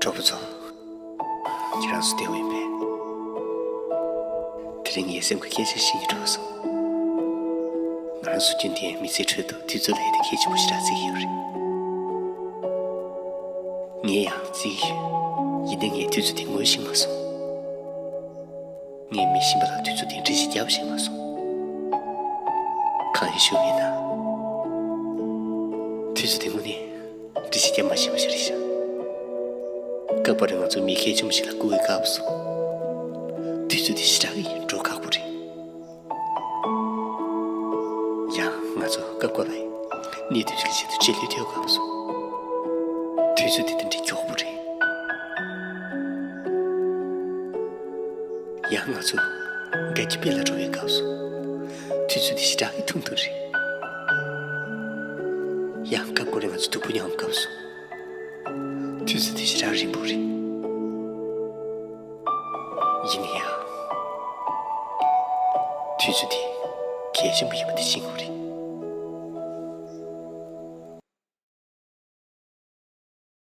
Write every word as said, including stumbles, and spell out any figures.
གྲོགས་པོ་ཚོ། ཁྱེད་རང་ཚོ་བདེ་པོ་ཡིན་པས། དེ་རིང་ངའི་སེམས་ཁ་སྐད་ཆ་བཤད་སྙིང་བྲོ་སོང་། ང་རང་ཚོ་རྒྱུན་ལྡན་མི་ཚེའི་ཁྲོད་དུ་དུས་ཚོད་ལ་ཡ་དེ་གལ་ཆེན་པོ་ཞེ་དྲག་བརྩི་གི་ཡོད་རེད། ངས་ཡང་བརྩི་གི་ཡོད། ཡིན་ནའི་ངས་དུས་ཚོད་དེ་ངོས་ཤེས་མ་སོང་། ངས་མི་གཞན་པ་ལ་དུས་ཚོད་དེ་འགྲེལ་བཤད་རྒྱབ་ཤེས་མ་སོང་། གང་ཡིན་ཞུ་ཡིན་ན། དུས་ཚོད་དེ་དངོས་གནས་འགྲེལ་བཤད་རྒྱབ་མ་ཤེས་པ་ཞིག་རེད་ཤག་སྐབས་འགའ་རེ་ང་ཚོ་མི་གལ་ཆེན་པོ་ཞིག་ལ་སྐུ་འོས་སྐབས་སུ། དུས་ཚོད་དེ་ཞེ་དྲག་གི་འགྲོ་ཁག་པོ་རེད། ཡང་ང་ཚོ་སྐབས་འགའ་རེ་གནད་དོན་ཞིག་གི་ཆེད་དུ་རྗེས་ལུས་ཐེབས་སྐབས་སུ། དུས་ཚོད་དེ་དེ་འདྲའི་མགྱོགས་པོ་རེད། ཡང་ང་ཚོ་དགའ་སྐྱིད་སྤེལ་ལ་འགྲོ་བའི་སྐབས་སུ། དུས་ཚོད་དེ་ཞེ་དྲག་གི་ཐུང་ཐུང་རེད། ཡང་སྐབས་འགའ་རེ་ང་ཚོ་སྡུག་པོ་མྱངས་སྐབས་སུ། དུས་ཚོད་དེ་ཞེ་དྲག་རིང་པོ་རེད། ཡིན་ན་ཡང་། དུས་ཚོད་དེ་གལ་ཆེན་པོ་ཡིན་པ་དེ་ཤེས་དགོས་རེད།